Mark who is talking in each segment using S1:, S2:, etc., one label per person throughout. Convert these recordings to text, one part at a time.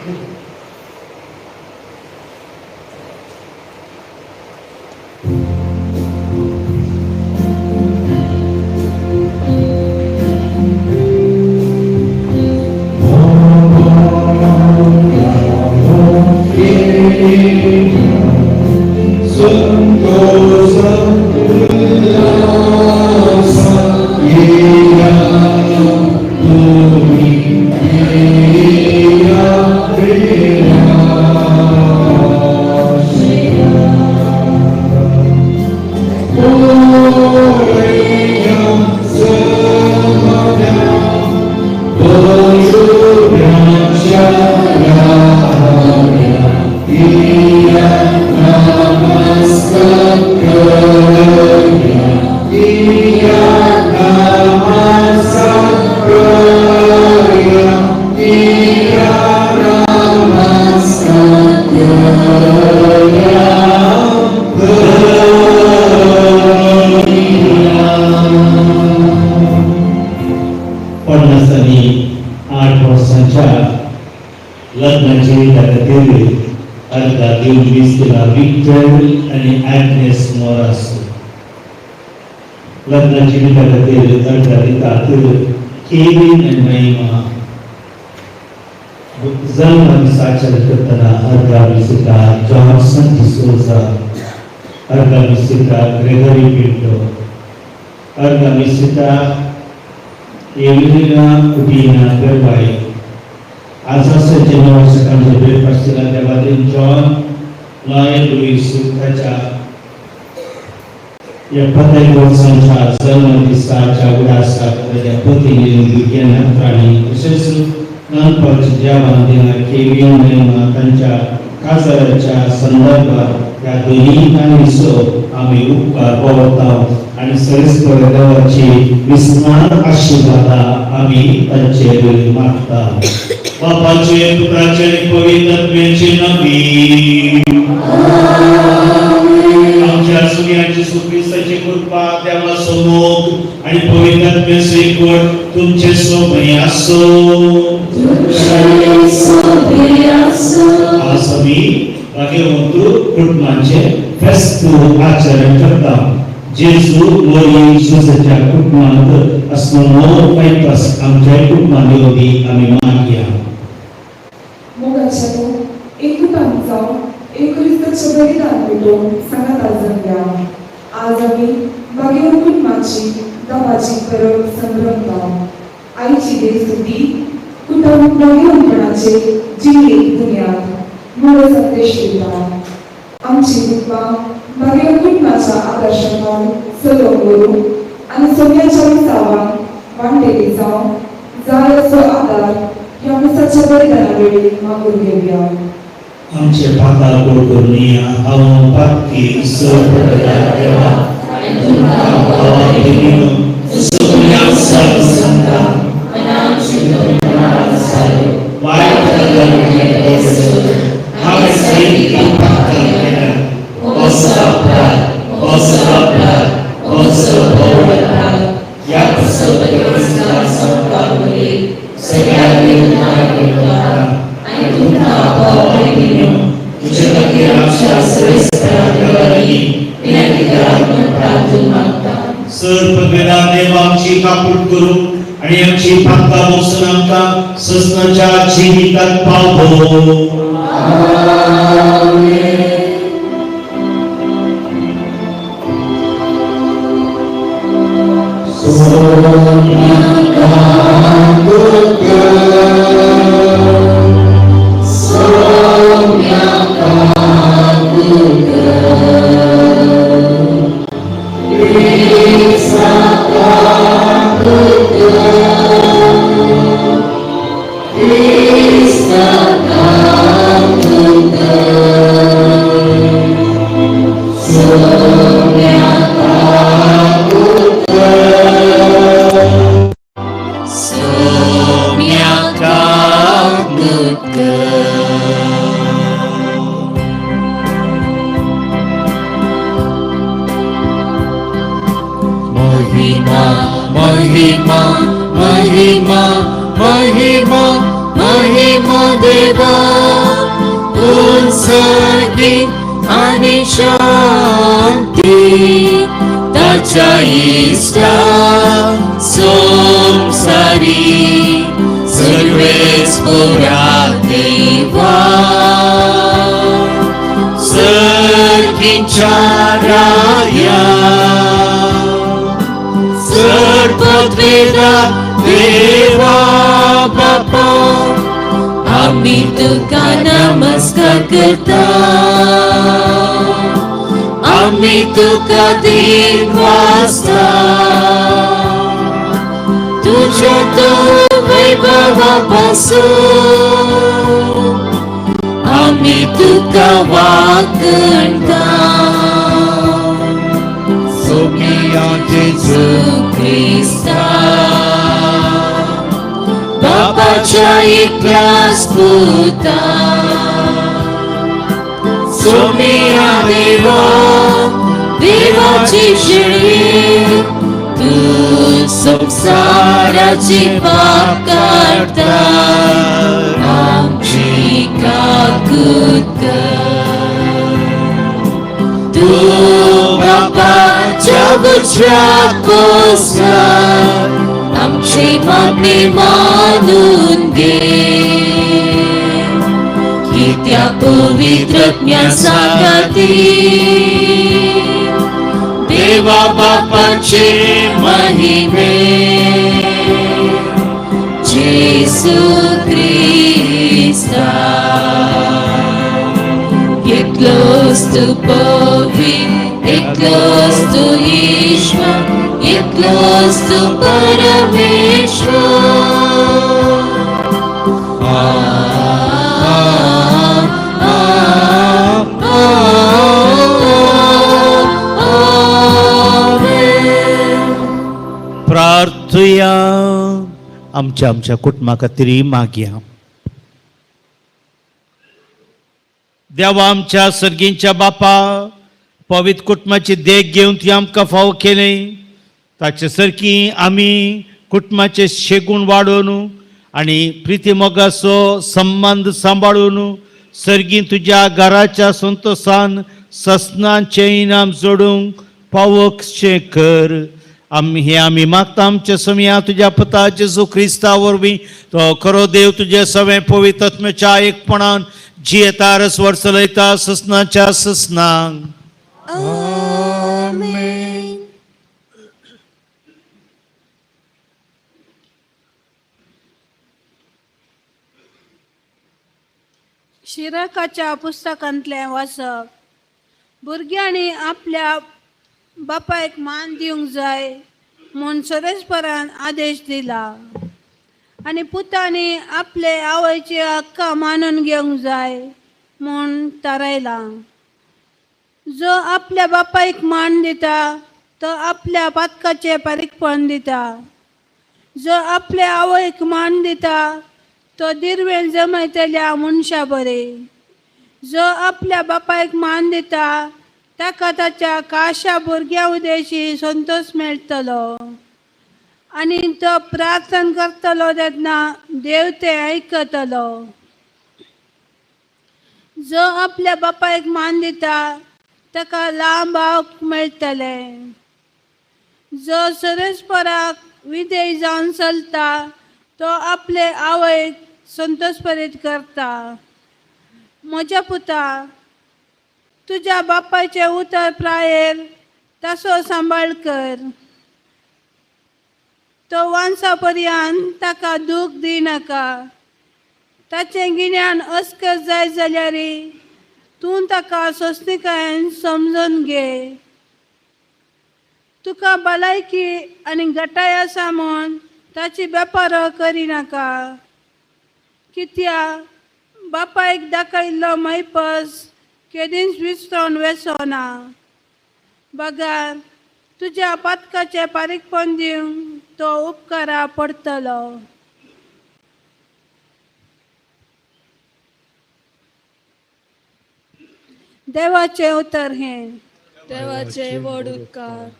S1: 50 आनी 8 वर्सांच्या लग्न जिविता खातीर अर्दा दिवन वीस विक्टर आनी ॲग्नेस मोरास. लग्न जिविता खातीर अर्दा दितात केविन आनी महिमा. जल्म दिसाचर करतना अर्दा विसिता जॉन्सन डिसोजा. अर्दा विसिता ग्रेगरी पिंटो. अर्दा विसिता एव्हिलिना कुटिना गरबाई. आजासाचे 9 वर्सांचे ब्रेकफास्ट दिला त्या बाजून जॉन लॉयल लुईस ताच्या 71 वर्सांच्या जल्म दिसाच्या उडासाक ताच्या पतीने, भुरग्यां, नातरांनी तशेंच नंतरचे जेवण दिला केविन महिमा तांच्या काजाराच्या संदर्भात ह्या दोन्ही काणीचो आमी उपकार पवता आनी सरेस्पर देवाची विस्तार आशिर्वादा आमी तांचेर मागता. बापाचे, पुत्राचे आनी पवित्र आत्म्याचे नावी. आमच्या सोम्या जेजू क्रिस्ताची कृपा, देवाचो मोग आणि पवित्र आत्म्याचो एकवट तुमचे सोबत आसो. आज आमी भाग्यवंत कुटुंबाचे फेस्त आचरण करता. जेजू, मोरी, जुजाच्या कुटुंबांत असलो मोग पायतास आमच्या कुटुंबांत येवदी आमी मागया.
S2: मोगाच्यानो, एकूपान जावन एकरिस्ताचें बलिदान पेटोवन सांगाता जमया. आज आमी भाग्यवंत कुटुंबाची दबाजी परब संभ्रमता. आईची देवस्तुती कुटुंब भाग्यवंतपणाचे जिणेक बुन्याद म्हूण संदेश दिता. आमची कुटुंबां भाग्यवंत कुटुंबाच्या आदर्शान चलोवंक करूं आनी सोम्याच्या विसावान वांटेली जावन जाय असो आदार ह्या मिसाच्या बलिदाना वेळी मागून घेवया.
S1: आमचे पाताळ गोड करून हांव पातकी सगळ्या देवा सगळ्या सांगता वायट हांवें साहित्य पातकां केल्या. असो अपराध, असो अपराध, असो भोव अपराध. ह्या सगळ्या तुझ्या खातीर आमच्या सवेस्परा देवालागीं विनंती करात म्हूण प्रार्थून मागता. सर देव आमची काकूट करू आणि आमची पातकां बसून आमकां ससनाच्या जिवितात पावो.
S3: महिमा, महिमा, महिमा, महिमा, महिमा देवा. शांती आनी शांती ताच्या इश्टा संवसारी सर्वेस पुरा देवा सर्गींच्या राया सर्पद्वेदा देवा बापा आमी तुका नमस्कार करता आमी तुका दिनवासता तुझ्या तो वैभवा पासून आमी तुका वाकणता सोमिया जेजू क्रिस्ता बापाच्या एकल्याच पुता सोमिया देवा देवाची शिळी तू संसाराची पाप काडता आमची काकूत कर तू बापाच्या उजव्या बसला आमची मागणी मानून घे कित्या पवित्र सांगाती देवा बापाचे महिमे जेसू क्रिस्ता एकलोच तू पवित्र एकलोच तू ईश्वर एकलोच तू परमेश्वर आ, आ, आ, आमेन.
S1: प्रार्थुया आमच्या आमच्या कुटुंबा खातीर मागया. देवा आमच्या सर्गींच्या बापा, पवित्र कुटुंबाची देख घेवन ती आमकां फावो केलें, ताचे सारकी आमी कुटुंबाचे शेगूण वाडोवन आनी प्रिती मोगाचो संबंद सांबाळून सर्गीं तुज्या घराच्या संतोशान ससनाचें इनाम जोडूंक पावोवचें कर. आमी हे आमी मागता आमच्या समया तुज्या पुता जेजू क्रिस्ता वरवीं, तो खरो देव तुजे सवें पवित्र आत्म्याच्या एकपणान जियेता रसवर चलयता ससनाच्या ससनांक.
S3: आमेन.
S4: शिराकाच्या पुस्तकांतलें वाचप. भुरग्यांनी आपल्या बापायक मान दिवंक जाय म्हूण सरेस्परान आदेश दिला आनी पुतांनी आपले आवयची हक्का मानून घेवंक जाय म्हूण थारायलां. जो आपल्या बापायक मान दिता तो आपल्या पातकाचें पारीकपण दिता. जो आपल्या आवयक मान दिता तो दिरवेल जमयतल्या मनशा बरें. जो आपल्या बापायक मान दिता ताका ताच्या काशा भुरग्यां उदेशी संतोश मेळटलो आनी तो प्रार्थना करतलो तेन्ना देव तें आयकतलो. जो आपल्या बापायक मान दिता ताका लांब आंक मेळटलें. जो सरस्पराक विधेय जावन चलता तो आपले आवयक संतोषभरीत करता. म्हज्या पुता, तुज्या बापायचें उतर प्रायेर ताचो सांबाळ कर. तो वांसा पर्यंत ताका दूख दिनाका. ताचें गिन्यान अस्कत जाय जाल्यार तूं ताका सोंसणीकायेन समजून घे. तुका भलायकी आनी घटाय आसा म्हूण ताची वेपार करिनाका. कित्याक बापायक दाखयल्लो मैपस केदींच विसरोन वेसोना. बगार तुज्या पातकाचें पारीकपण दिवंक तो उपकारा पडटलो. देवाचें उतर हें.
S5: देवाचे व्हड उपकार.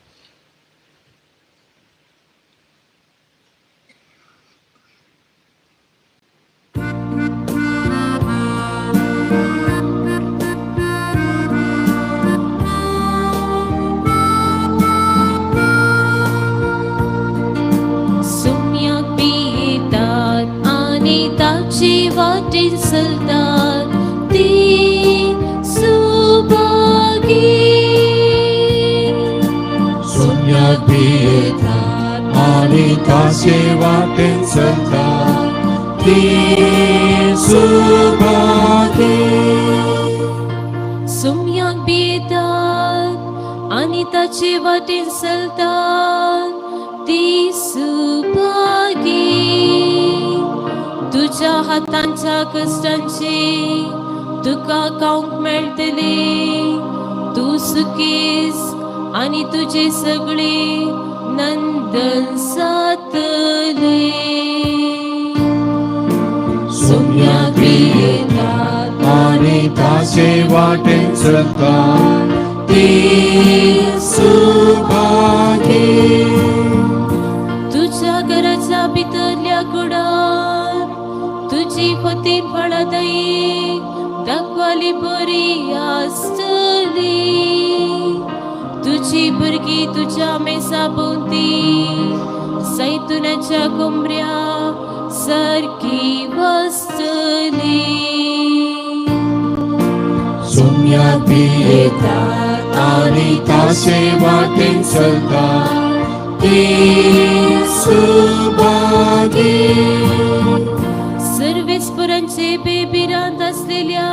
S3: ताचे वाटेन चलता ती सुभागी.
S5: सुम्याक भियेतात आनी ताचे वाटेन चलतात ती सुभागी. तुज्या हातांच्या कश्टांचे तुका खावंक मेळटले, तूं सुकेस आनी तुजे सगळे नंदन जातले.
S3: सुम्याक भियेतात आनी ताचे वाटेन चलता ती सुभागी.
S5: तुझ्या घराच्या भितरल्या कुडान तुजी फतीन फळादाई दाखवाली बरी आसतली. तुजी भुरगीं तुज्या मेसा भोंवती सैतुनाच्या कोमऱ्या सारकी वसतली.
S3: सुम्याक भियेतात आनी ताचे वाटेन चलता ती सुभागी.
S5: सर्वेस्परांचे बेबिरांत आसलेल्या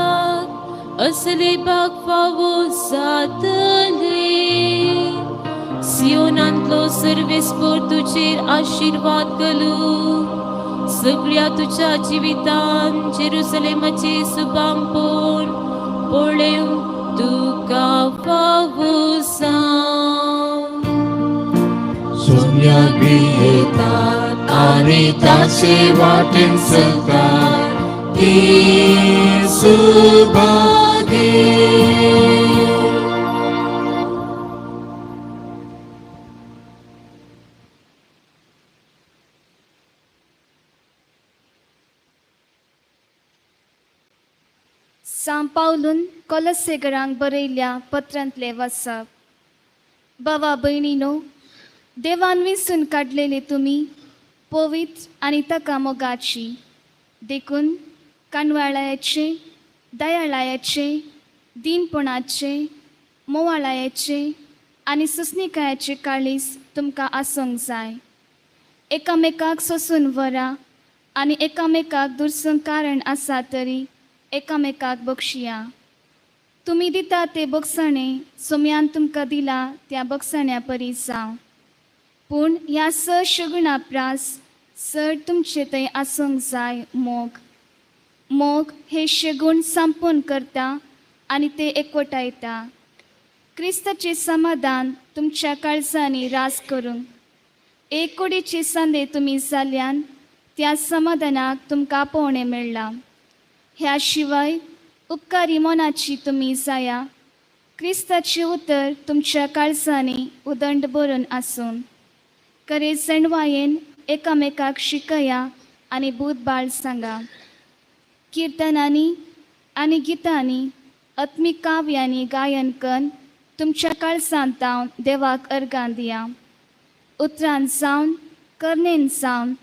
S5: असले बाग फावो जातले. सियोनांतलो सर्वेस्पर तुजेर आशिर्वाद घालू सगळ्या तुज्या जिवितान जेरुसलेमाचे सुबामपोण पळेवंक तुका फावो जावं.
S3: सुम्याक भियेतात आनी ताचे वाटेन चलता ती सुभागी.
S6: सांव पावलून कोलसेगरांक बरयल्ल्या पत्रांतलें वाचप. बाबा भयणीनो, देवान विसून काडलेले तुमी पवित्र आनी ताका मोगाची, देखून काणवाळायाचे, दयाळायाचे, दीनपणाचे, मोवाळायाचे आनी सुसणिकायाचे काळीज तुमकां आसूंक जाय. एकामेकाक सोसून व्हरा आनी एकामेकाक दुरसूंक कारण आसा तरी एकामेकाक बक्षिया. तुमी दिता ते बक्षाणे सोम्यान तुमकां दिला त्या बक्षाण्या परी जावं. पूण ह्या स शगुणा प्रास चड तुमचे थंय आसूंक जाय मोग. मोग हे शगूण संपूर्ण करता आनी ते एकवटायता. क्रिस्ताचें समाधान तुमच्या काळजांनी रास करूंक एक कुडीचे संदे तुमी जाल्यान त्या समाधानाक तुमकां आपोवणें मेळ्ळां. ह्या शिवाय उपकारी मनाची तुमी जाया. क्रिस्ताचें उतर तुमच्या काळजांनी उदंड भरून आसून करे सणवायेन एकामेकाक शिकया आनी बूद बाळ सांगा. किर्तनांनी आनी गितांनी, आत्मीक काव्यांनी गायन कन्न तुमच्या काळजांत जावन देवाक अर्गां दिया. उतरान जावन, करणेन जावन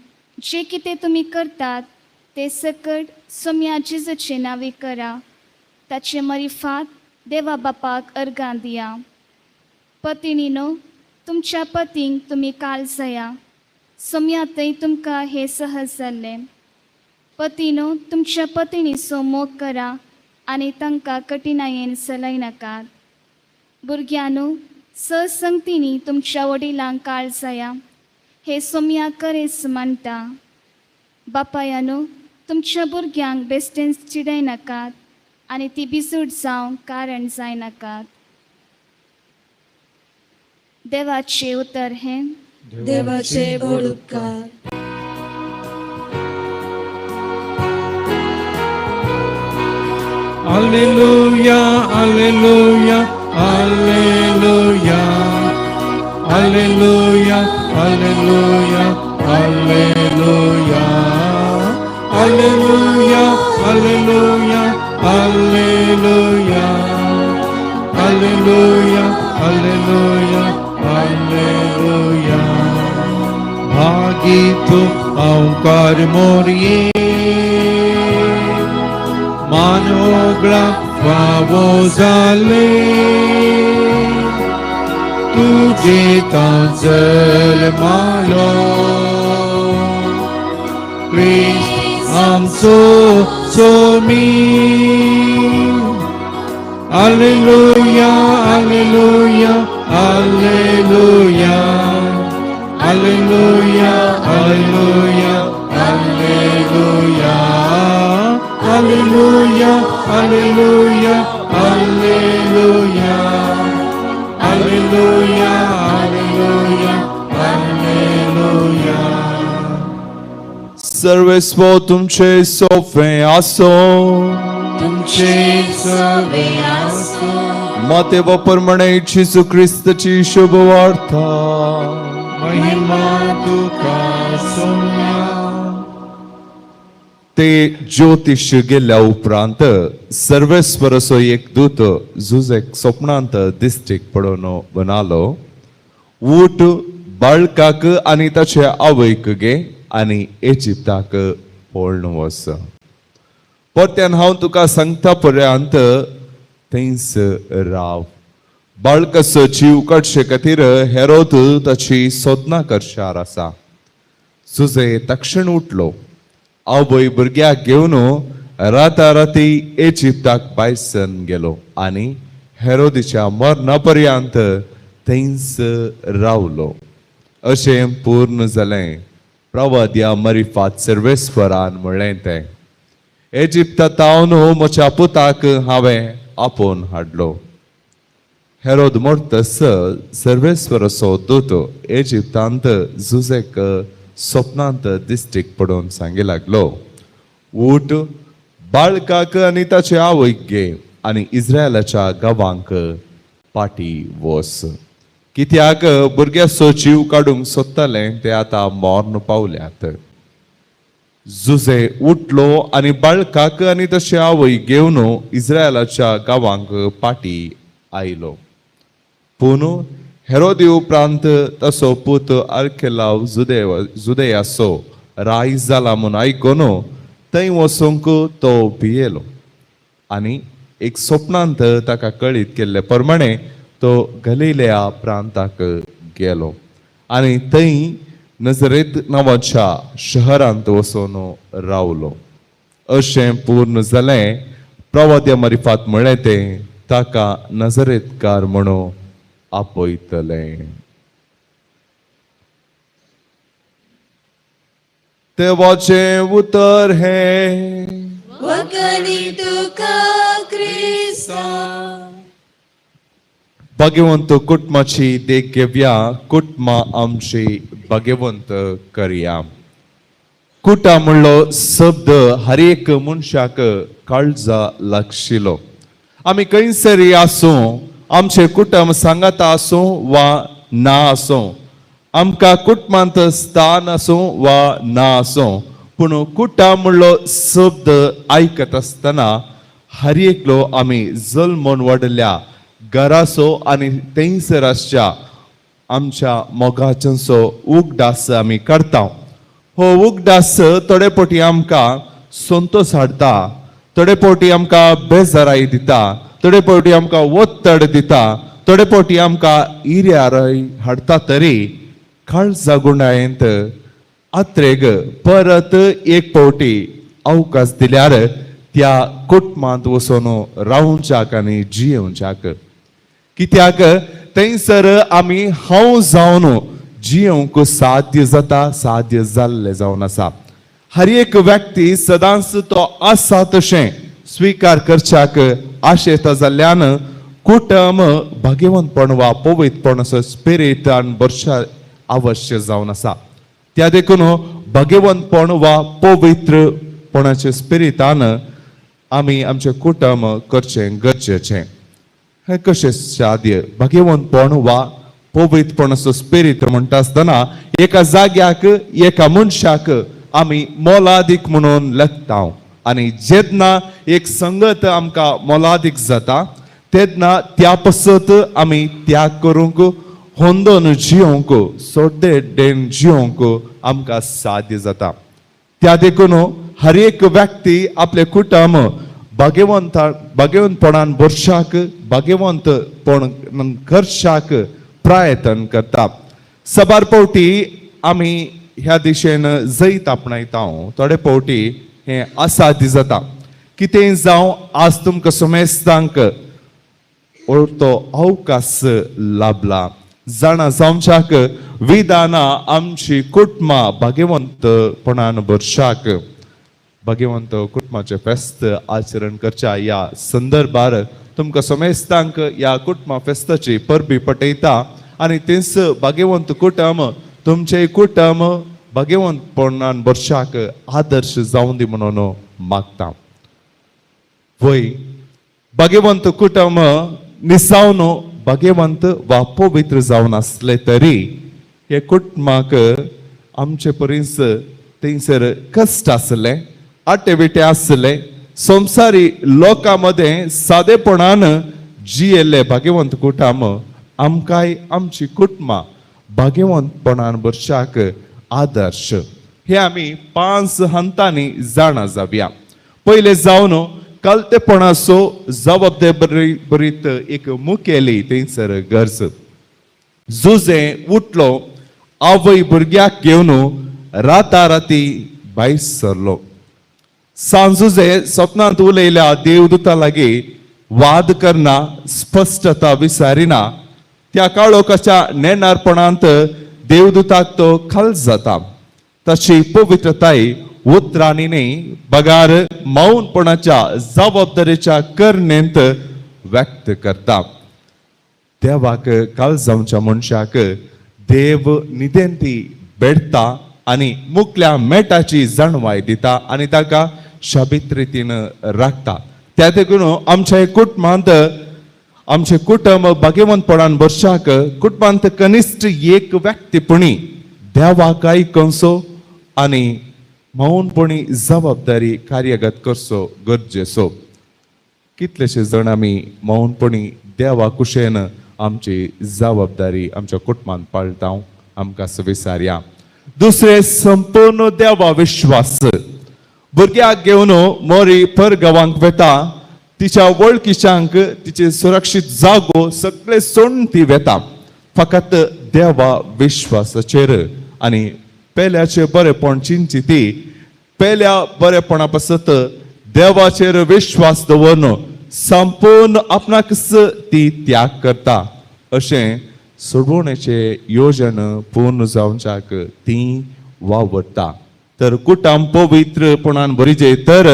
S6: जें कितें तुमी करतात तें सकट सोम्या जेजूचे नांवे करा. ताचे मरिफात देवा बापाक अर्गां दिया. पतिणीनो, तुमच्या पतींक तुमी काल जाया. सोम्या थंय तुमकां हें सहज जाल्लें. पतीनो, तुमच्या पतिणीचो मोग करा आनी तांकां कठिणायेन चलयनाकात. भुरग्यांनो, ससंगतींनी तुमच्या वडिलांक काळ जाया. हे सोम्या करेच मानता. बापायानो, तुमच्या भुरग्यांक बेश्टेंच चिडयनाकात आनी ती बिजूट जावंक कारण जायनाकात. देवाचें उतर हें.
S5: देवाचे व्हड उपकार.
S3: Alleluia, Alleluia, Alleluia, Alleluia, Alleluia, Alleluia, Alleluia, Alleluia, Alleluia, Alleluia, Alleluia, Alleluia. भागी तूं ओंकार मोरये, मानोगळा फावो जाले. तुजे जल्मालो क्रिस्त आमचो Somi. Alleluia, Alleluia, Alleluia, Alleluia, Alleluia, Alleluia, Alleluia, Alleluia, Alleluia, Alleluia, Alleluia, Alleluia.
S7: सर्वेस्पर तुमचे सोफे आसो.
S5: तुमचे सवे आसो.
S7: मातेवा प्रमाणे जेजू क्रिस्ताची शुभ वार्ता.
S3: महिमा तुका सोम्या.
S7: ते ज्योतिष गेल्या उपरांत सर्वेस्वराचो एक दूत जुजेक स्वप्नांत दिश्टीक पडून बनालो, उठ, बाळकाक आनी ताचे आवयक गे आनी इजिप्ताक पळून वच. परत्यान हांव तुका सांगता पर्यंत थंयच राव. बाळकाचो जीव काडचे खातीर हेरोद ताची सोदना करशार आसा. जुजे तक्षण उठलो, आवय भुरग्याक घेवन राताराती इजिप्ताक भायसन गेलो आनी हेरोदीच्या मरणा पर्यंत थंयच रावलो. अशें पूर्ण जालें प्रवाद्या मरिफात सर्वेस्वरान म्हणलें तें, इजिप्तांत म्हज्या पुताक हांवें आपोवन हाडलो. हेरोद मरतस सर्वेस्वराचो दूत इजिप्तांत जुजेक स्वप्नांत दिश्टीक पडून सांगी लागलो, उठ, बाळकाक आनी ताचे आवयक घे आनी इस्रायलाच्या गांवांक पाटी वस, कित्याक भुरग्याचो जीव काडूंक सोदताले ते आतां मर्ण पावल्यात. जुजे उठलो आनी बाळकाक आनी तशे आवय घेवन इस्रायलाच्या गांवांक पाटी आयलो. पूण हेरोदी उपरांत तसो पूत आर्केलाव जुदेव जुदेयाचो राय जाला म्हूण आयकून थंय वचूंक तो भियेलो आनी एक स्वप्नांत ताका कळीत केल्ले प्रमाणे तो गलिलेया प्रांताक गेलो आनी थंय नजरेत नांवाच्या शहरांत वचून रावलो. अशें पूर्ण जालें प्रवाद्या मरिफात म्हळें तें, ताका नजरेतकार म्हणून आपयतले. देवाचें उतर हें.
S5: वखणी तुका क्रिस्ता.
S7: भाग्यवंत कुटुंबाची देख घेवया, कुटुंबां आमची भाग्यवंत करया. कुटा म्हणलो शब्द हर एक मनशाक काळजा लागशिलो. आमी खंयसरी आसूं, आमचें कुटुंब सांगाता आसूं वा ना आसूं, आमकां कुटुंबांत स्थान आसूं वा ना आसूं, पूण कुटां म्हणलो शब्द आयकत आसतना हर एकलो आमी जल्मून वाडल्या घराचो आनी थंयसर आसच्या आमच्या मोगाच्यांचो उगडास आमी करता. हो उगडास थोडे फावटी आमकां संतोश हाडटा, थोडे फावटी आमकां बेजाराय दिता, थोडे फावटी आमकां ओत्तड दिता, थोडे फावटी आमकां इर्यारय हाडटा, तरी काळजा गुंडायेंत आत्रेग परत एक फावटी अवकाश दिल्यार त्या कुटुंबांत वचून रावच्याक आनी जियेवच्याक, कित्याक थंयसर आमी हांव जावन जियोंक साध्य जाता, साध्य जाल्लें जावन आसा. हर एक व्यक्ती सदांच तो आसा तशें स्विकार करच्याक आशेता जाल्ल्यान कुटुंब भाग्यवंतपण वा पवित्रपण असो स्पिरिटान भरशा अवश्य जावन आसा. त्या देखून भाग्यवंतपण वा पवित्रपणाचे स्पिरिटान आमी आमचें कुटुंब करचें गरजेचें. हें कशें साध्य? भाग्यवंतपण वा पवित्रपण असो स्पिरीत म्हणटा आसतना एका जाग्याक एका मनशाक आमी मोलादीक म्हणून लेखता आनी जेन्ना एक संगत आमकां मोलादीक जाता तेन्ना त्या पसत आमी त्याग करूंक, होंदोन जियोंक, सोड्डे डेन जियोंक आमकां साध्य जाता. त्या देखून हर एक व्यक्ती आपले कुटुंब भाग्यवंतपणान भरशाक, भाग्यवंतपण करशाक प्रयत्न करता. सबार पावटी आमी ह्या दिशेन जैत आपणायता, थोडे पावटी हें असाध्य जाता. कितेंय जावं, आज तुमकां समेस्तांक तो अवकाश लाभला. जाणा जावच्याक विधानां आमची कुटुंबां भाग्यवंतपणान भरशाक भाग्यवंत कुटुंबाचें फेस्त आचरण करच्या ह्या संदर्भार तुमकां समेस्तांक ह्या कुटुंबा फेस्ताची परबी पटयता आनी तेंच भाग्यवंत कुटुंब तुमचें कुटुंब भाग्यवंतपणान भरशाक आदर्श जावं दी म्हणून मागता. वय, भाग्यवंत कुटुंब निसावन भाग्यवंत वा पवित्र जावन आसले तरी हे कुटुंबाक आमचे परीस थंयसर कश्ट आसले, आटेविटे आसले. संवसारी लोकां मदें सादेपणान जियेल्ले भाग्यवंत कुटुंब आमकांय आमची कुटुंबां भाग्यवंतपणान भरशाक आदर्श. हे आमी पांच हंतांनी जाणा जावया. पयले जावन कलतेपणाचो जबाबदारी बरीत एक मुखेली थंयसर गरज. जुजे उठलो, आवय भुरग्याक घेवन राताराती भायर सरलो. सांजुजे सपनांत उलयल्या देवदूता लागीं वाद करना, स्पश्टता विसारिना. त्या काळोखाच्या नेणारपणांत देवदूताक तो खाल जाता. तशी पवित्रताय उतरांनी न्ही, बगार मौनपणाच्या जबाबदारीच्या करणेंत व्यक्त करता. देवाक काल जावच्या मनशाक देव निदेंती भेटता आनी मुकल्या मेटाची जाणवाय दिता आनी ताका शाबीत रितीन राखता. त्या देखून आमच्या कुटुंबांत आमचें कुटुंब भाग्यवंतपणान वर्षाक कुटुंबांत कनिश्ठ एक व्यक्तीपणी देवाक आयकनसो आनी मौनपणी जबाबदारी कार्यगत करचो गरजेचो. कितलेशे जाण आमी मौनपणी देवा कुशेन आमची जबाबदारी आमच्या कुटुंबांत पाळटा, आमकां विसारया. दुसरें, संपूर्ण देवा विश्वास. भुरग्याक घेवन मोरी परगांवांक वेता. तिच्या वळखीच्यांक तिचे सुरक्षीत जागो सगळे सोडून ती वेता, फकत देवा विश्वासाचेर आनी पेल्याचें बरेपण चिंतची. ती पेल्या बरेपणा पासत देवाचेर विश्वास दवरून संपूर्ण आपणाकच ती त्याग करता. अशें सोडवणेचे योजन पूर्ण जावच्याक ती वावरता. तर कुटुंब पवित्रपणान भरिजे तर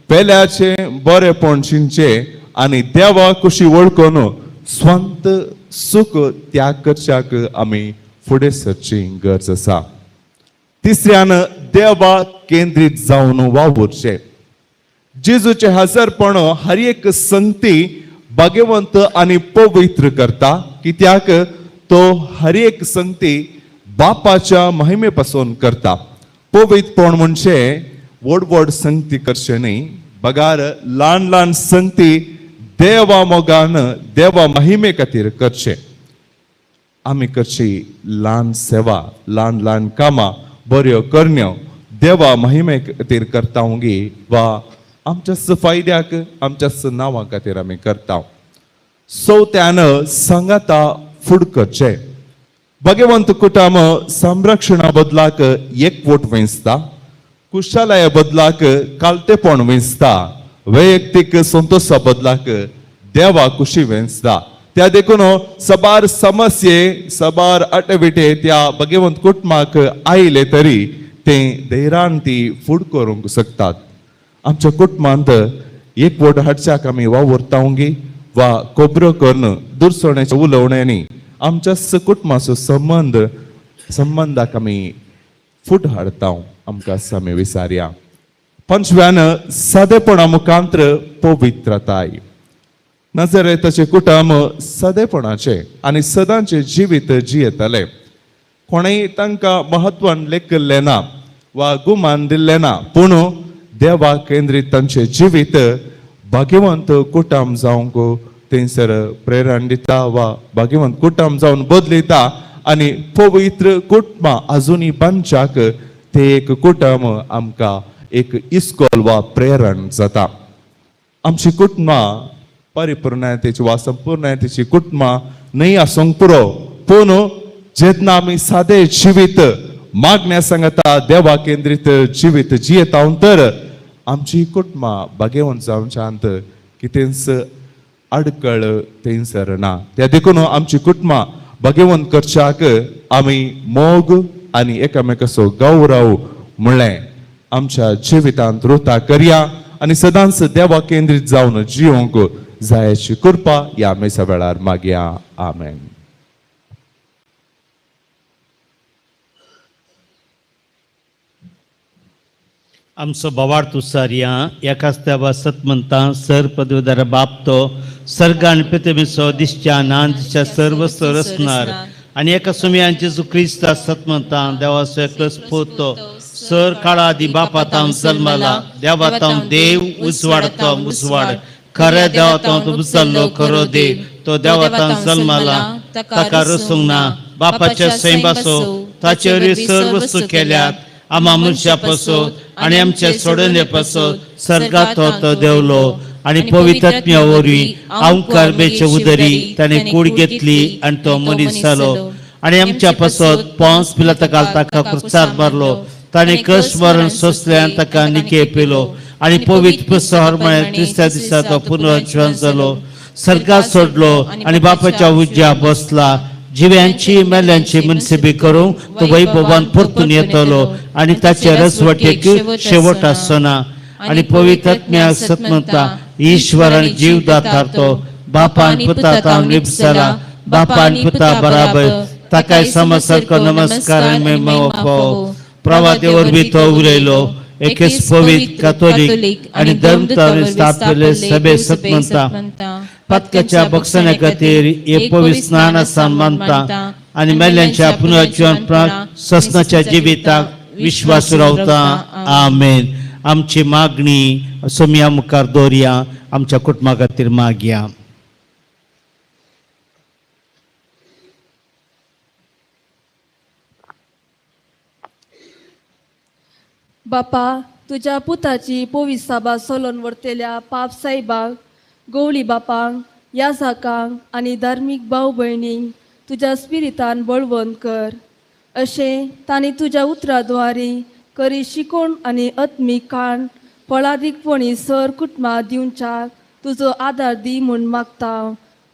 S7: पेल्याचें बरेपण चिंतचें आनी देवा कुशी वळखून स्वंत सुख त्याग करच्याक आमी फुडें सरची गरज आसा. तिसऱ्यान, देवा केंद्रीत जावन वावुरचें. जेजूचें हजरपण हर एक संगती भाग्यवंत आनी पवित्र करता, कित्याक तो हर एक संगती बापाच्या महिमे पासून करता. पवित्रपण म्हणजे व्हड व्हड संगती करचें न्ही, बगार ल्हान ल्हान संगती देवा मोगान देवा महिमे खातीर करचें. आमी करची ल्हान सेवा, ल्हान ल्हान कामां बऱ्यो करण्यो देवा महिमे खातीर करता गी वा आमच्याच फायद्याक, आमच्याच नांवा खातीर आमी करता? चवथ्यान, सांगाता फुड करचें. भाग्यवंत कुटुंब संरक्षणा बदलाक एकवट वेंचता, कुशालाया बदलाक कालतेपण वेंचता, वैयक्तीक संतोशा बदलाक देवा कुशी वेंचता. त्या देखून सबार समस्ये, सबार अटविटे त्या भाग्यवंत कुटुंबाक आयले तरी ते धैर्यान ती फूड करूंक शकतात. आमच्या कुटुंबांत एकवट हाडच्याक आमी वावुरता गी वा खबरो करून दुरसोण्याच्या उलोवण्यांनी आमच्या कुटुंबाचो संबंदाक आमी फूट हाडता, आमकां आमी विसारया. पंचव्यान, सादेपणा मुखांत्र पवित्रताय. नजरेताचें कुटुंब सादेपणाचें आनी सदांचें जिवीत जियेतालें. कोणेय तांकां म्हत्वान लेखिल्लें ना वा गुमान दिल्लें ना, पूण देवा केंद्रीत तांचें जिवीत भाग्यवंत कुटुंब जावंक थंयसर प्रेरण दिता वा भाग्यवंत कुटुंब जावन बदलिता आनी पवित्र कुटुंबां आजुनूय बांदच्याक ते एक कुटुंब आमकां एक इस्कोल वा प्रेरण जाता. आमची कुटुंबां परिपूर्णतेची वा संपूर्णतेची कुटुंबां न्हय आसूंक पुरो, पूण जेन्ना आमी सादे जिवीत मागण्या सांगता देवा केंद्रीत जिवीत जियेता तर आमची कुटुंबां भागेवन जावच्यांत कितेंच अडकळ थंयसर ना. त्या देखून आमची कुटुंबां भागेवन करच्याक आमी मोग आनी एकामेकाचो गौरव म्हणलें आमच्या जिवितांत रुता करया आनी सदांच देवा केंद्रीत जावन जिवंक जायाची कृपा ह्या मेसा वेळार मागया. आमेन.
S1: आमचो बोवाळ तुसारया एकाच देवा सत म्हणटा सर पदवीधर बाप तो सर्ग आनी पृथ्वीचो दिसच्या ना दिसच्या सर्व रचणार आनी एका सुमयान जेजू क्रिस्त सत म्हणटा देवाचो एकलोच पूत तो सर काळा आदी बापा तावन जल्मला देवा तावन देव उजवाड तो उजवाड खऱ्या देवा तावन तो उचल्लो खरो देव तो देवा तावन जल्मला ताका रसूंक ना बापाच्या सैंबासो ताचे वरवीं सर्व वस्तू केल्यात आमा मनशा पासत आनी आमच्या सोडणे पासत सर्गात तो देवलो आनी पवित्र वरवीं आंकार बेचे उदरी ताणें कूड घेतली आनी तो मनीस जालो आनी आमच्या पासत पोंस पिलाता ताका क्रुसार मारलो ताणें कश्ट मरण सोंसलें आनी ताका निके पिलो आनी पवित्र पुस्तक म्हळें तिसऱ्या दिसा तो पुनर्जीवन जालो सर्गात सोडलो आनी बापाच्या उज्या बसला जिव्यांची मेल्यांची मनसेबी करूंक तो वैभवान परतून येतलो आनी ताचे रसवटेक शेवट आसना आनी पवित्र आत्म्याक सतमता ईश्वर आनी जीवदातार तो बापान पुता तावन लिपसला बापान पुता बराबर ताकाय समसारको नमस्कार आनी महिमा फावो. प्रवादे वरवीं तो उलयलो एकेच पवित्र कातोलीक आनी धर्मतावर स्थापिल्ले सभे सतमंता पातकाच्या बक्षण्या खातीर एक पवित्र स्नान मानता आनी मेल्यांच्या पुनर्जीवन ससनाच्या जिविताक विश्वास रावता. आमेन. आमची मागणी सोमया मुखार दवरया आमच्या कुटुंबा खातीर मागया.
S4: बापा तुज्या पुताची पोवीस साबा सोलोन व्हरतल्या पाप सायबाक गवळी बापांक याजाकांक आनी धार्मीक भाव भयणींक तुज्या स्पिरितान बळवंत कर अशें तांणी तुज्या उतरा द्वारी करी शिकोवण आनी आत्मीक काण फळादीकपणी सर कुटुंबां दिवच्याक तुजो आदार दी म्हूण मागता.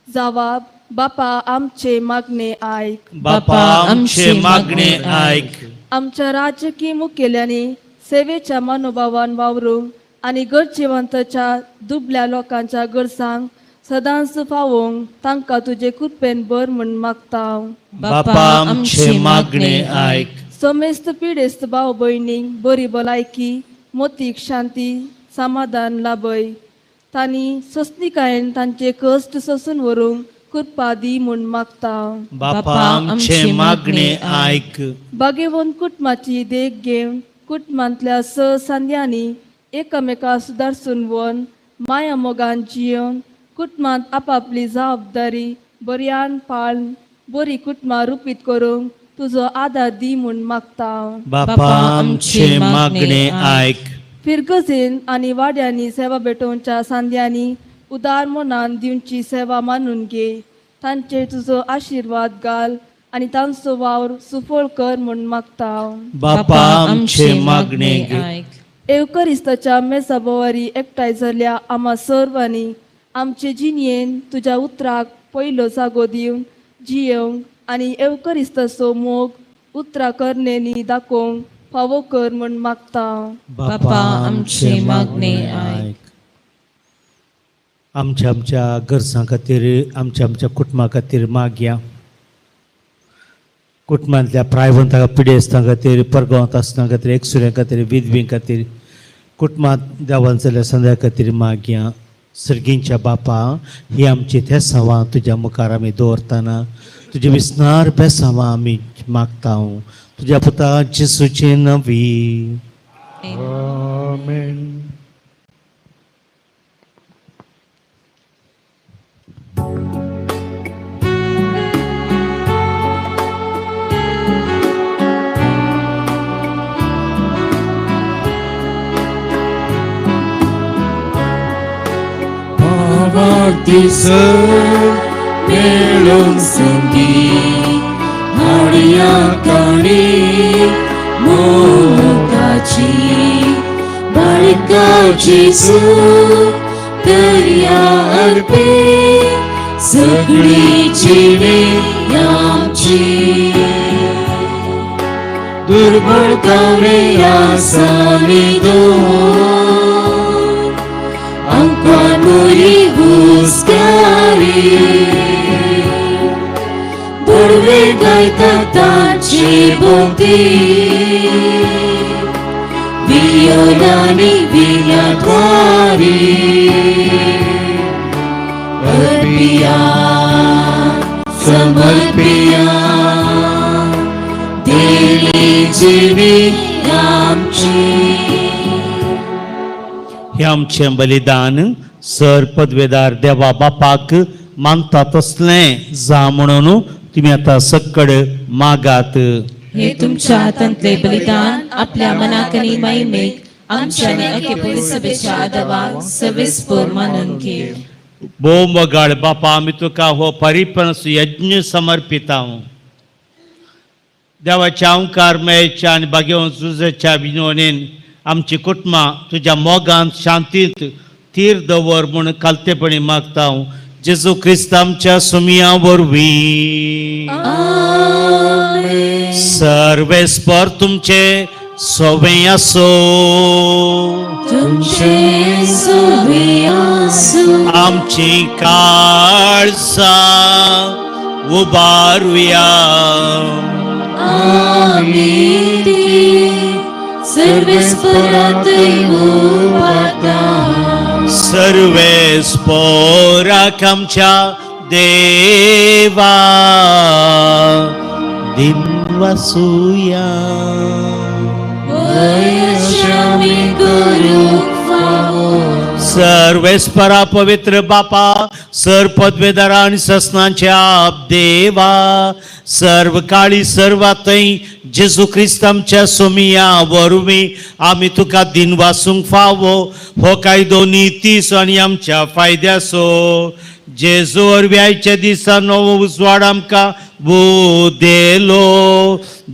S4: जावाब बापा आमचे मागणे आयक.
S1: बापा आमचे मागणे आयक.
S4: आमच्या राजकीय मुखेल्यांनी सेवेच्या मनोभावान वावरूंक आनी गरजेवंताच्या दुबल्या लोकांच्या गरजांक सदांच पावोवंक तांकां तुजे कृपेन बर म्हूण मागता.
S1: बापा आमचे मागणे आयक.
S4: समेस्त पिडेस्त भाव भयणींक बरी भलायकी मोतीक शांती समाधान लाभय तांणी सोंसणीकायेन तांचे कश्ट सोंसून व्हरूंक कृपा दी म्हूण मागता.
S1: बापा आमचे मागणे आयक.
S4: बागेवन कुटुंबाची देख घेवन कुटुंबांतल्या स सांद्यांनी एकामेका सुदारसून वन माया मोगान जियोवन कुटुंबांत आपापली जबाबदारी बऱ्यान पाळन बरी कुटुंबां रुपीत करूंक तुजो आदार दी म्हूण मागता.
S1: बापा आमचे मागणे आयक.
S4: फिरगजेन आनी वाड्यांनी सेवा भेटोवच्या सांद्यांनी उदार मनान दिवची सेवा मानून घे तांचेर तुजो आशिर्वाद घाल आनी तांचो वावर सुफळ कर म्हूण मागता.
S1: बापा आमचे मागणे
S5: आयक.
S4: एवकरिस्ताच्या मेसा बोवारी एकठांय जाल्ल्या आमा सर्वांनी आमचे जिणयेन तुज्या उतराक पयलो जागो दिवन जियेवंक आनी एवकरिस्ताचो मोग उतरां करणेनी दाखोवंक फावो कर म्हूण मागता.
S1: बापा आमचे मागणे आयक. आमच्या आमच्या गरजां खातीर आमच्या आमच्या कुटुंबा खातीर मागया. कुटुंबांतल्या प्रायवंता पिडेस्तां खातीर परगांवांत आसना खातीर एकसुऱ्यां खातीर विधवीं खातीर कुटुंबांत देवान जाल्ल्या संद्या खातीर मागया. सर्गींच्या बापा ही आमची तेसांवां तुज्या मुखार आमी दवरतना तुजे विस्नार बेसांवां आमी मागता. तुज्या पुता जेसूचे नवी.
S3: आमेन. भावार्थी सर मेळून संगीत
S5: काणी मोगाची बाळका जेजू दर्या अर्पे सगळी जिणे आमची दुर्बळ कावे आसानी दोन आमकां मुरी हुस्कारी बुडवे गायता तांचे भोंवती वियोलानी विल्याद्वारी अर्पिया समर्पिया दिली जिवी आमची.
S1: हे आमचें बलिदान सर पदवेदार देवा बापाक मानता तसलें जा म्हणून तुमी आतां सक्कड मागात.
S5: हे तुमच्या हातांतले बलिदान आपल्या मनाक आनी महिमेक आमच्या आनी अखे पुलिसभेच्या आदवाक सविस्पर मानून घे.
S1: भोव मोगाळ बापा, आमी तुका हो परिपनस यज्ञ समर्पिता. देवाच्या ओंकार मेळच्या आनी भाग्यवंत जुजेच्या विनवणेन आमची कुटुंबां तुज्या मोगान शांतींत थीर दवर म्हूण कालतेपणी मागता जेजू क्रिस्त आमच्या सुमिया वरवीं. सर्वेस्पर तुमचे सोवे आसो.
S5: तुमचे सोवे आसूं.
S1: आमची काळजां उबारुया.
S5: आमी ती सर्वेस्परात उबारता.
S1: सर्वेस्पोराक आमच्या देवा दिनवासुया.
S5: अशें आमी करूंक फावो.
S1: सर्वेस्परा पवित्र बापा, सर पदवेदारा आनी ससनाच्या देवा, सर्व काळी सर्वातय जेजू क्रिस्त आमच्या सोमिया वरवीं आमी तुका दिनवासूंक फावो. हो कायदो नितीचो आनी आमच्या फायद्याचो. जेजू वरवीं आयच्या दिसा नवो उजवाड आमकां उदेलो.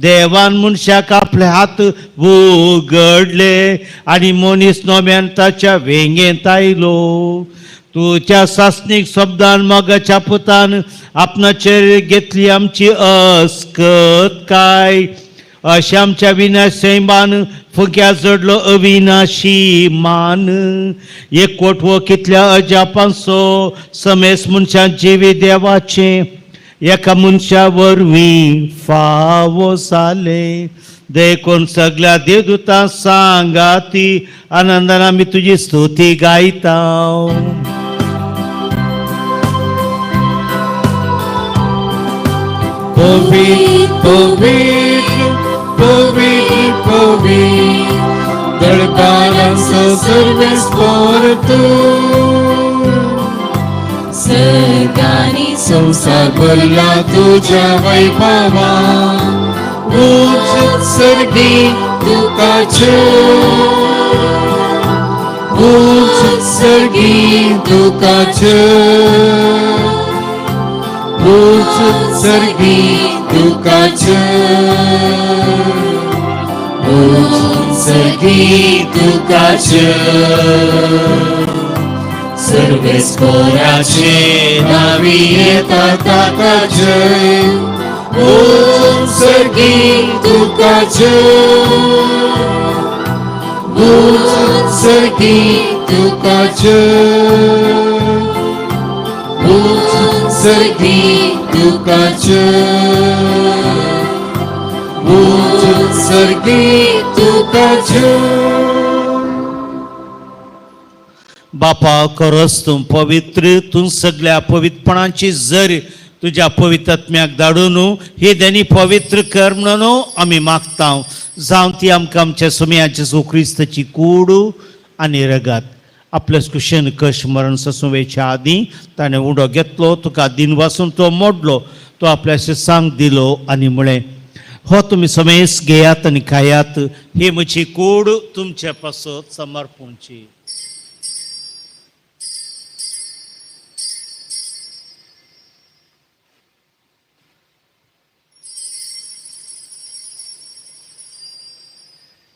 S1: देवान मनशाक आपले हात उगडले आनी मनीस नव्यान ताच्या वेंगेंत आयलो. तुज्या सासणीक शब्दान मोगाच्या पुतान आपणाचेर घेतली आमची अस्कत काय. अशें आमच्या विनाश सैमान फुग्या जडलो अविनाशी मान. एक कोटवो कितल्या अजापांचो समेस मनशां जिवी देवाचें एका मनशा वरवीं फावो जालें. देखून सगळ्या देवदूतां सांगाती आनंदान आमी तुजी स्तुती गायता.
S3: पवित्र पवित्र पवित्र पवित्र दरबारांचो सर्वेस्पर तूं.
S5: सर्गानी
S3: संवसार भरला तुज्या वैभवा उंच सर्गी तुकाच्यो उंच सर्गी तुकाच्यो उंच सर्गी तुकाच्यो उंच सर्गी तुकाच्यो. सर्वेस्पराचे नावी येता ताका जय उंच सर्गी तुकाच्यो उंच सर्गी तुकाच्यो उंच सर्गी तुकाच्यो उंच सर्गी तुकाच्यो.
S1: बापा, खरोच तूं पवित्र. तूं सगळ्या पवित्रपणाची जर तुज्या पवित्र आत्म्याक धाडून ही देणी पवित्र कर म्हणून आमी मागता. जावं ती आमकां आमच्या सुमयाचे जेजू क्रिस्ताची कूड आनी रगात. आपल्या कुशेन कश मरण ससुवेच्या आदीं ताणें उडो घेतलो, तुका दिनवासून तो मोडलो, तो आपल्या सांग दिलो आनी म्हळें, हो तुमी समेस घेयात आनी खायात. ही म्हजी कूड तुमचे पासत समर्पणची.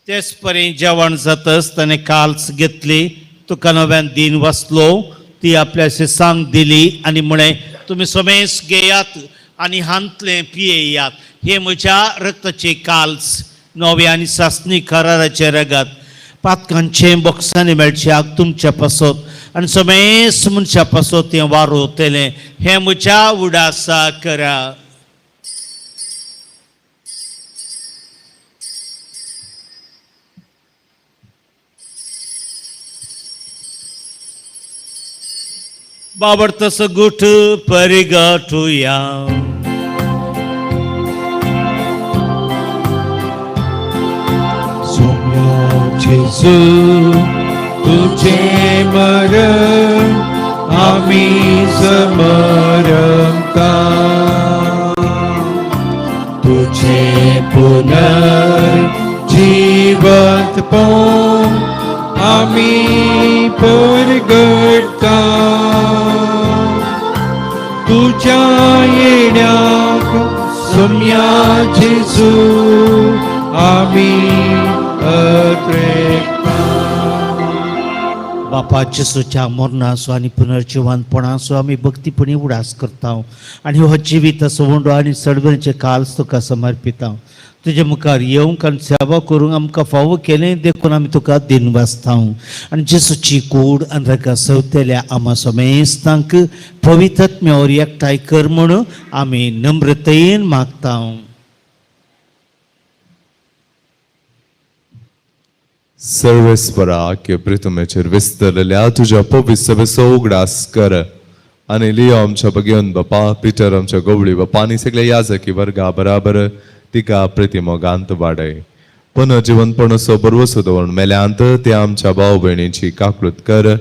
S1: तेच परी जेवण जातच ताणें काल्स घेतली, तुका नव्यान दिन वाचलो, ती आपल्या शिसांक दिली आनी म्हळें, तुमी समेस घेयात आनी हांतलें पियेयात, हें म्हज्या रक्ताचें काल्स, नवें आनी सासणी कराराचें रगत, पातकांचें बॉक्सांनी मेळच्याक तुमच्या पासत आनी समेस मनशा पासत तें वारोवतलें, हें म्हज्या उडासा करा. बाबर तसो गुठ परिगठुया.
S3: सोम्या जेजू तुझे मरण आमी समरता, तुझे पुनर्जीवंतपण आमी परगटता, तुझ्या येण्याक सोम्या जेजू आमी अत्रेकता.
S1: बापा जेजूच्या मरणाचो आनी पुनर्जिवनपणाचो आमी भक्तीपणी उडास करता आनी हो जिवीत उंडो आनी सडबरीचे काल्स तुका समर्पिता. तुजे मुखार येवंक आनी सेवा करूंक आमकां फावो केलें देखून आमी तुका दिन वाचता आनी जेजूची कूड आनी रगत सवतेल्या आमा समेस्तांक पवित्रत्म्यावर एकठांय कर म्हणून आमी नम्रतेन मागता.
S7: सर्वेस्परा की प्रितमेचेर विस्तरलेल्या तुज्या पवित्र सभेचो उगडास कर आनी लियो आमच्या भगेवन बापा, पिटर आमच्या गवळी बापा आनी सगळ्या याजकी वर्गा बराबर तिका प्रतिमोगांत वाडय. पुनर्जिवनपणाचो बरवसो दवरून मेल्यांत ते आमच्या भाव भयणीची काकळूत कर,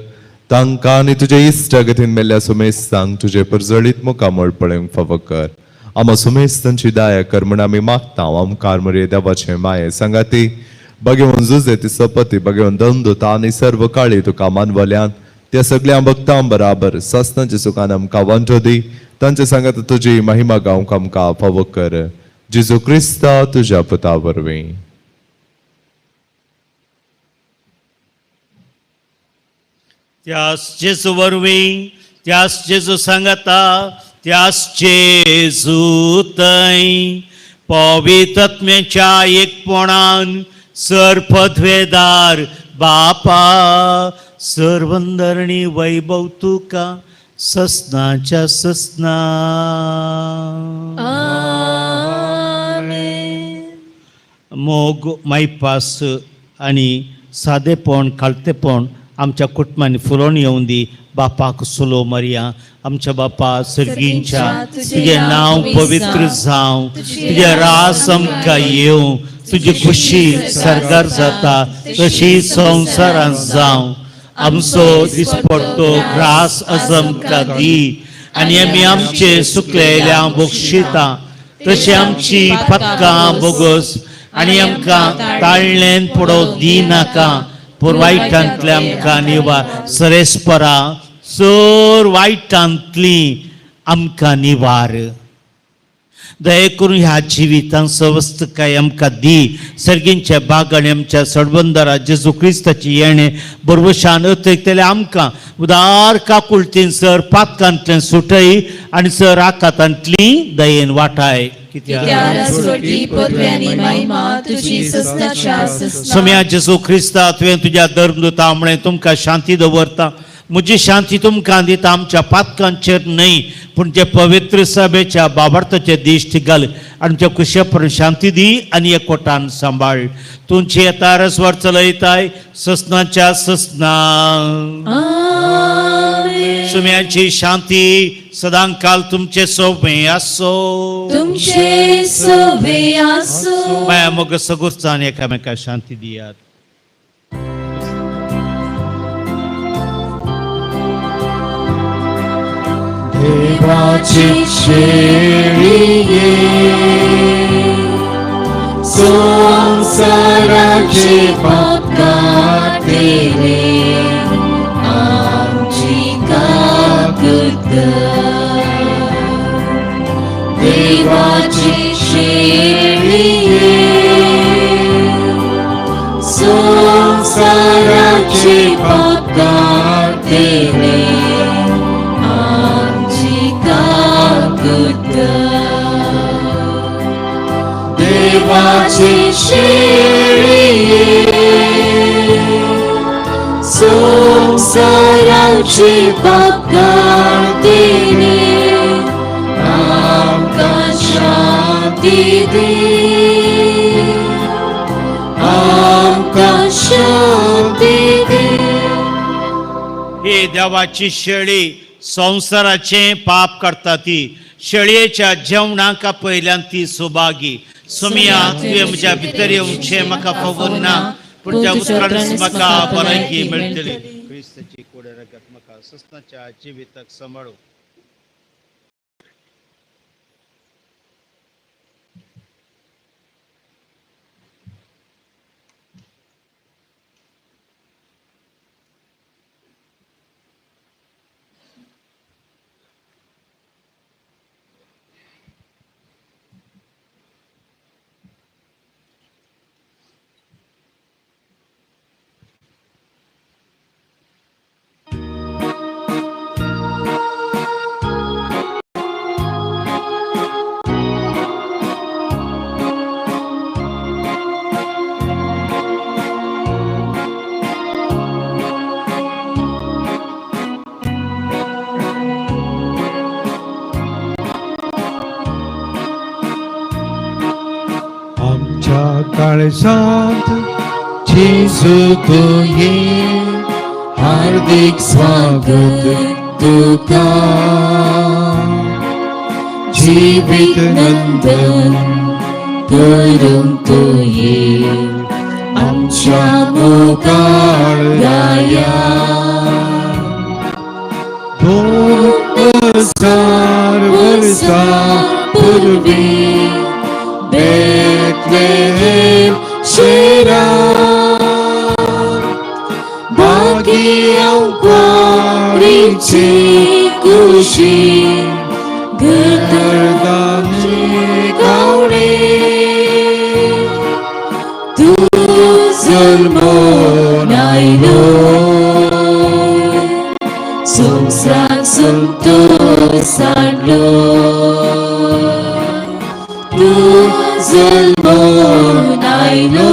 S7: तांकां आनी तुजे इश्टागतीन मेल्ल्या सुमेस्तांक तुजे परजळीत मुखामळ पळोवंक फावो कर. आमा सुमेस्तांची दया कर म्हूण आमी मागता. आमकार मरे देवाचे माये सांगाती भगेवन जुजे ती सपती भगेवन दंदुता आनी सर्व काळी तुका मानवल्यान त्या सगळ्या भक्तां बराबर सस्नाचे सुखान आमकां वांटो दी, तांचे सांगात तुजी महिमा गावंक आमकां फावो कर. जेजू क्रिस्ता तुज्या पुता वरवीं.
S1: त्यास जेजू वरवीं, त्यास जेजू सांगता, त्यास जेजू थंय पवित्रत्म्याच्या एकपणान सर पदवेदार बापा सर्वंदरणी वैभव तुका ससनाच्या ससना. मोग मायपास आनी सादेपण खालतेपण आमच्या कुटुंबांनी फुलोवन येवन दी. बापाक सुलो मरिया. आमच्या बापा सर्गींच्या, तुजें नांव पवित्र जावं, तुजें रास आमकां येवं, तुजी खुशी सरकार जाता तशी संवसारांत जावं. आमचो दिसपडतो ग्रास आमकां दी आनी आमी आमचे सुकलेल्या बक्षिता तशी आमची पदकां बोगस आनी आमकां ताळ्ळेन पडोवंक दिनाका, पूण वायटांतले आमकां निवार. सरेस्परा चड वायटांतली आमकां निवार. दया करून ह्या जिवितांत सवस्तकाय आमकां दी. सर्गींच्या बागांनी आमच्या सडबंदरा जेजू क्रिस्ताची येणें बरवशान अतयतले आमकां उदार काकुळतीन सर पातकांतल्यान सुटय आनी सर आकातांतली दयेन वाटाय. सोम्या जेजू क्रिस्ता, तुवें तुज्या धर्मदूता म्हळें तुमकां शांती दवरता, म्हजी शांती तुमकां दिता, आमच्या पातकांचेर न्हय पूण जे पवित्र सभेच्या बाबार्थाचे दिश्ट घाल आनी आमच्या कुशेपरून शांती दी आनी एकवटान सांबाळ. तुमची येता रसवर चलयताय ससनाच्या ससना. सुम्याची शांती सदांकाल तुमचे सोबे आसो,
S5: तुमचे सोबे आसो.
S1: माया मोग सगुरचान एकामेका शांती दियात.
S3: देवाची शेळये संसाराचे पाप काडलेले
S5: आमची काकूत कर. देवाची शेळये आमचे पाप काडटले आमची काकूट देवाची शेळये संवसाराचे पाप काडटले आमकां शांती दी आमकां शांती दी.
S1: ही देवाची शेळी संवसाराचें पाप करता ती शेळयेच्या जेवणाक पयल्यान ती सुभागी. सुमिया तुवें म्हज्या भितर येवचें म्हाका खबर ना, पूण त्या उतरानच म्हाका भलायकी मेळटली. क्रिस्ताची कोड रगत म्हाका सस्नाच्या जिविताक सांबाळू.
S3: आमच्या काळजांत जेजू तुवें हार्दिक स्वागत तुका
S5: जिवीत नंदन करूंक तुवें आमच्या मुखार गाया.
S3: 2000 वर्सां पूर्वी बेथलेहेम शेरान
S5: भाग्यवारीचे कुशी
S3: गर्दाने
S5: गावणे तूं जल्मून आयलो संवसार संतोष हाडलो तूं जल्मून आयलो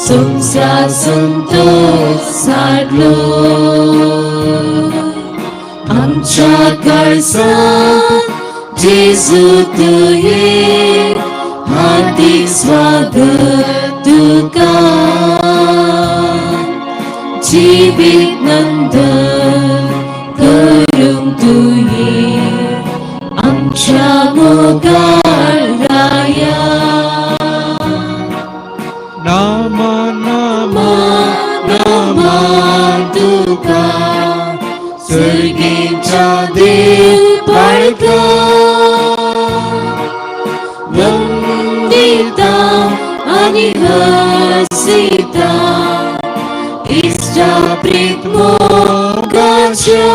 S5: संवसार संतोष हाडलो आमच्या काळजांत जेजू तुवें हार्दिक स्वागत तुका जिवीत नंदन करूंक तुवें आमच्या मुखार गाया.
S3: नामा नामा
S5: नामा तुका सर्गीच्या देव बाळका वंदिता आनी हसिता इश्टा प्रीत मोगाच्या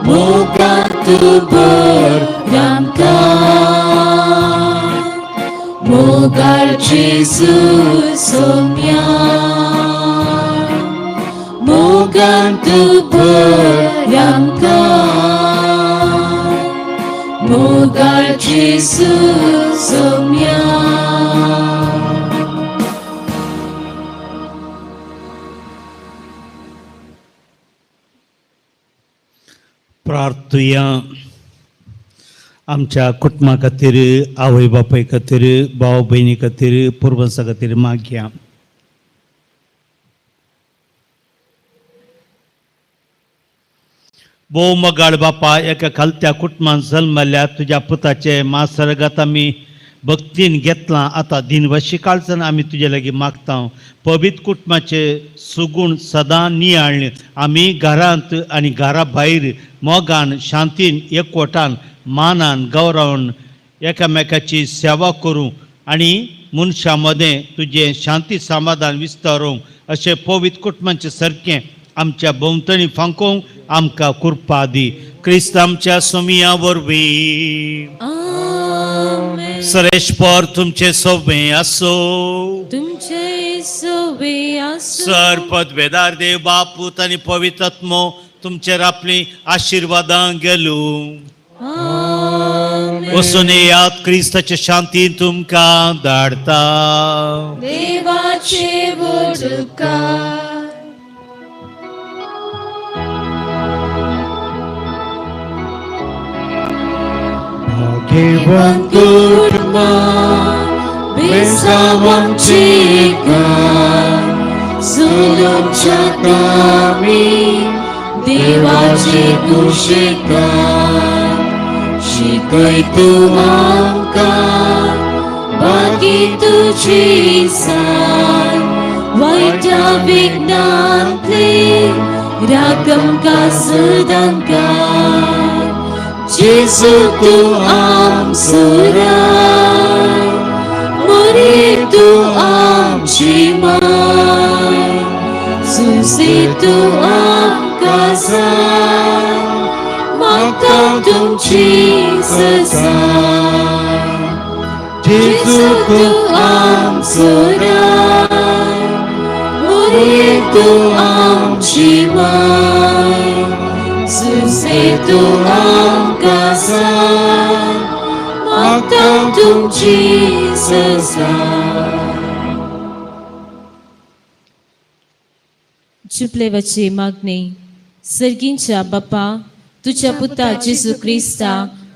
S5: मोगांत भर आमकां मोगाळ जेजू सोम्या मोगांत भर आमकां मोगाळ जेजू सोम्या.
S1: प्रार्थुया. आमच्या कुटुंबा खातीर, आवय बापाय खातीर, भाव भयणी खातीर, पुर्वजां खातीर मागया. भोव मोगाळ बापा, एका खालत्या कुटुंबान जल्मल्या तुज्या पुताचे मासरगात आमी भक्तीन घेतलां. आतां दिनवाशी काळजान आमी तुजे लागीं मागता, पवित्र कुटुंबाचे सुगूण सदां नियाळ्ळे आमी घरांत आनी घरा भायर मोगान, शांतीन, एकवटान, मानान, गौरवान एकामेकाची सेवा करूं आनी मनशां मदें तुजें शांती समाधान विस्तारूंक अशें पवित्र कुटुंबाचें सारकें आमच्या भोंवतणी फांकोवंक आमकां कृपा दी. क्रिस्त आमच्या सोमिया वरवीं.
S5: आमेन.
S1: सरेश्वर तुमचे सोबे आसो.
S5: तुमचे सोवे आसूं.
S1: सर पदवेदार देव बापूत आनी पवित्र आत्मो तुमचेर आपली आशिर्वादां गेलो.
S5: आमेन.
S1: वचून येयात, क्रिस्ताच्या शांतीन तुमकां धाडता.
S5: देवाचे वडकार.
S3: भाग्यवंत कुटुंबा बेसावांचे घर सुलूच्या कामी देवाचे कुशेकार शिकय तूं आमकां बाकी तुजी सान वायटा विघ्नांतली राखमकां सदांकाळ. जेजू तूं आमचो राय, मोरी तूं आमची माय, सुसे तूं आमकां जाय, मागता तुमची सजाय. जेजू तूं आमचो राय, मोरी तूं आमची माय, सुसे तूं आमकां जाय, मागता तुमची सजाय. जुपलेवाची मागणी. सर्गींच्या बापा, तुझ्या पुता जेजू क्रिस्ता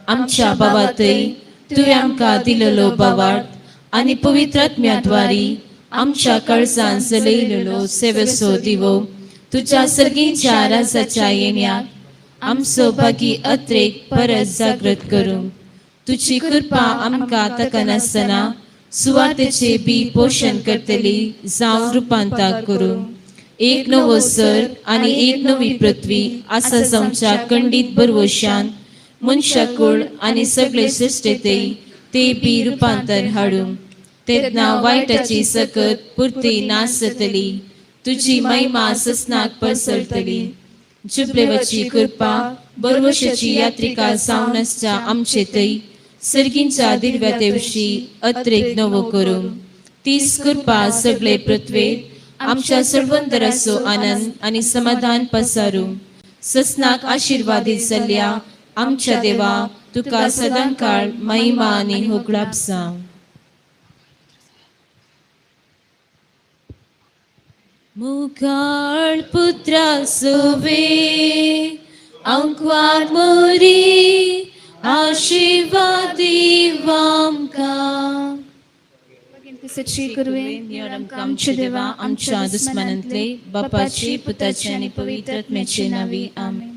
S3: आमच्या बाबातय तुवें आमकां दिलेलो बावार्थ आनी पवित्र आत्म्याद्वारी आमच्या काळजान जलयलेलो सेवेचो दिवो तुझ्या सर्गींच्या राजाच्या येण्याक आमचो भागी अत्रेक परत जागृत करूं. तुजी कृपा आमकां ताकनासतना सुवातेचे बी पोशण करतली जावन रुपांतर करूं. एक नवो सर्ग आनी एक नवी पृथ्वी आसा जावच्या खंडीत बरवशान मनशाकूळ आनी सगळे सृश्टेतय ते बी रुपांतर हाडूं. तेन्ना वायटाची सकत पुरती नाश जातली, तुजी महिमा ससनाक पसरतली. जुबलेवाची कृपा बरवशाची यात्रिका जावन आसच्या आमचे थंय सर्गींच्या दिव्या तेवशी अत्रेक नवो करूं. तीच कृपा सगळे पृथ्वेर आमच्या सर्वंतराचो आनंद आनी समाधान पसारूं. ससनाक आशिर्वादीत जाल्ल्या आमच्या देवा, तुका सदांकाळ महिमा आनी होगडाप जावं. मुखाळ पुत्रा सोवे अंकवार मोरी आशीर्वादी आमकां.
S6: सची कुरवे.
S5: आमच्या देवा, आमच्या दुस्मानांतले, बापाची, पुताची आनी पवित्र आत्म्याचे नावी, आमेन.